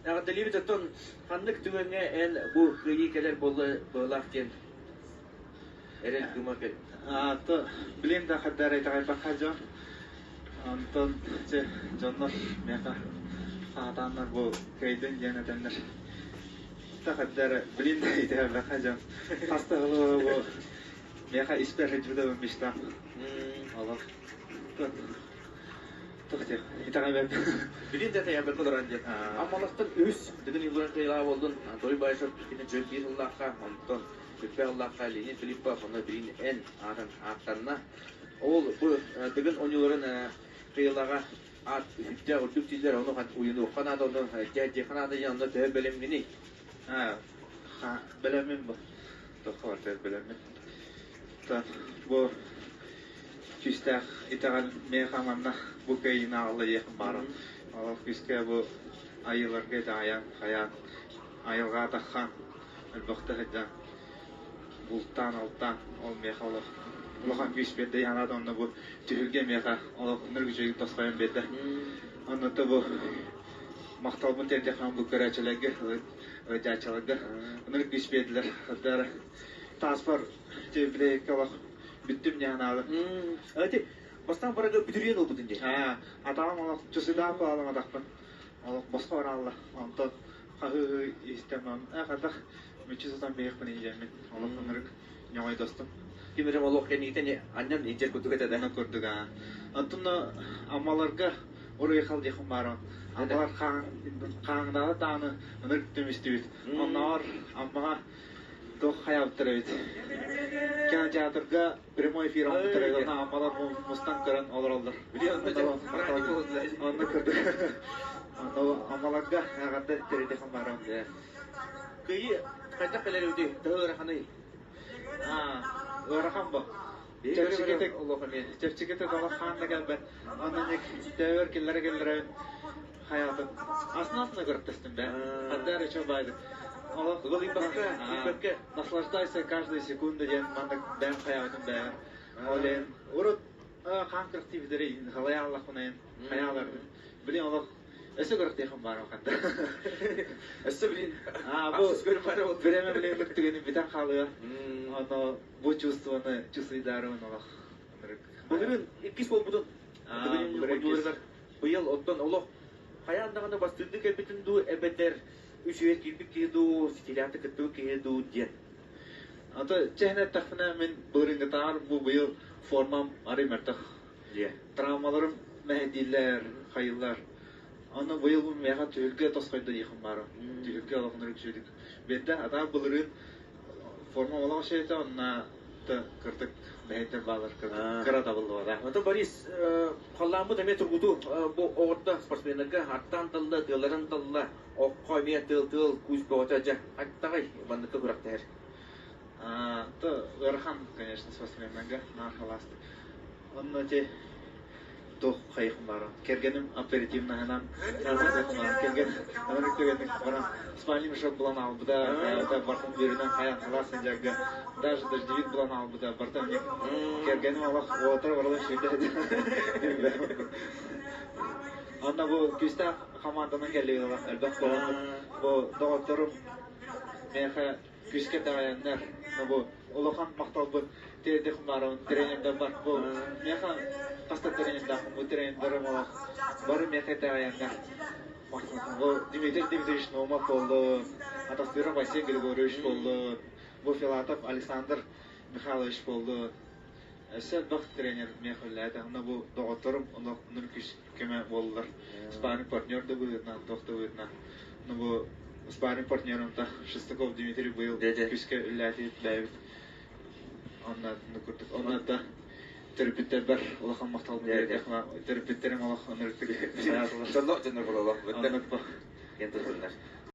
Эҕэрдэлиибит оттон ханнык түгэҥҥэ эн бу кыайыы кэлэр буолла быһыылаах диэн эрэл кыыма кэл. То билим да хаддар итэҕэйбэххэ дьон. Онтон чэ дьоннор миэхэ хаатааннар бу кыайдын диэн этэннэр. Та хаддар билим да итэҕэйбэххэ дьон. Хаста бу миэхэ испэр сылдьыбыта мечтам. Олох. Итэҕэйбэппин. Билин да тэйэбэккэ олорон диэн. Аммалартан үһүс Дыгын Юлан кыайыылаах буоллун Анатолий Баишев иккитин чөл биир сыллаахха, онтон Сүппэ сыллаахха Леонид Филиппов, онно билин Эн аатын ааттанна. Ол бу Дыгын оонньууларын кыайыылааҕа аат сүрдээх үрдүк дииллэр, ону уйунуохха наада, ону дьиэхэ наада диэн онно төһө бэлэмҥиний? Бэлэммин бу. Туохха барытыгар бэлэммин. Бу күүстээх итэҕэл миэхэ манна бу кыайыыны аҕалла диэхпин баҕарабын. Олох күүскэ бу айыыларга итэҕэйэн, хайаан айылҕа атаххан элбэхтэ сылдьан бултаан-алтаан ол миэхэ олох улахан күүс биэрдэ. Янаат онно бу түһүлгэ миэхэ олох ынырык үчүгэйдик тосхойон биэрдэ. Онно бу махталбын тиэрдиэххэ бу көрөөччүлэргэ, ыалдьааччыларга ынырык күүс биэрдилэр. Хардара тааспар Библиотека олох бүттүм дьаһанаабы. Эти бастаан барага бүтүрүйэн ылбытын дии. Атаҕым олох чусудаах буолалым атахпын. Олох босхо бараалла. Онтон хаһыы истэм хатах мүччү сытан биһиэхпин иһдьэммин. Олох ынырык ньоҕойдостум. Ким эрэ олох кэнниитэн анньан иһдьэр курдук этэ да. Курдук аа. Онтон аммаларга уруйхал диэххин баарон. Аммалар хааҥнаалы дааны ынырык түмүстүбүт. Онноор Аммаҕа туох хайаабыттар эбит. Кинотеатрга прямой эфир оҥорбуттар эбит. Онно аммалар мустан көрөн олороллор. Онно курдук. Онно аммаларга эҕэрдэ тириэтиэххин баарым. Кыйы хайдах кэлэр эбитий? Төһө ыараханый? Ыарахан бу. Чэпчэкитик чэпчэкитик олох хаан да кэлбэт. Онон төбөр киллэрэ киллэрэбин хайаатын. Астына-астына көрөктөстүм бэ. Хаддар еще байды. Олох Ылыйбакка, наслаждайся каждой секунда диэн маннык бэйэм хайаабытым бэйэм. Ол иһин урут хаан кырахтыыбыдары халайааллахпынайын хайаалардым. Билин олох өссө көрөхтүөхүм баар ханна. Өссө билин бу время билин түгэни бүтэн хаалыа. Оно бу чувствоны чувствуйдарыбын олох. Былырыын иккис буолбутун. Быйыл оттон олох хайаан даҕаны бастыырдыы кэлбитин дуу эбэтэр үчүгэй киирбит киһи дуу, ситиилээхтик кыттыбыт киһи дуу диэн. Ата чэһин эттэхпинэ мин былырыыҥҥытааҕар бу быйыл формам арый мөлтөх. Травмаларым мэһэйдииллэр, хайыыллар. Аны быйыл бу миэхэ түһүлгэ тосхойдо диэххин баара. Түһүлгэ олохунар үчүгэйдик биэрдэ. Ата былырыын формам олох үчүгэй этэ, онно кырдык мэһэйдэр баалар кыра табыллыбата. Ото Борис, халлааммыт эмиэ тургутуу бу оҕордо спортсменнарга аттаан талла, тыалларын талла, окко эмиэ тыал-тыал күүс бөҕөтө дьэ аттаҕай манныкка күрэхтэһэр. То ыарахан, конечно, спортсменнарга наар халаастык. Онно те туох хайыхым бааран. Кэргэним оперативнаһынан кэргэн аны түгэнник баран спальный мешок булан албыта, бартын бүөрүнэн хайан халаас сылдьарга даже дождевик булан албыта, бартан кэргэним олох уолаттар барылын сүүрдэ Онно бу күүстээх хамаанданан кэллибит олох элбэх буоламмыт. Бу доҕотторум миэхэ күүскэ итэҕэйэннэр, бу улахан махталбын тиэрдиэх баарабын тренердэрбэр. Бу миэхэ хас да тренердаахпын, бу тренердэрим олох бары миэхэ итэҕэйэннэр. Бу Дмитрий Дмитриевич Наумов буоллун, Атастыров Василий Григорьевич буоллун, бу Филатов Александр Михайлович буоллун. Өссө элбэх тренер миэхэ үлэлээтэ. Онно бу доҕотторум олох нур күүс көмө буоллулар. Спарринг партнер да быһыытынан, туох да быһыытынан. Ну бу спарринг партнерым та Шестаков Дмитрий быйыл күүскэ үлэлээтибит бэйэбит. Онно курдук. Онно да төрөппүттэрбэр улахан махталбын төрөппүттэрим олох ынырыктык Дьонно дьонно буолаллар. Киэн туттуннар.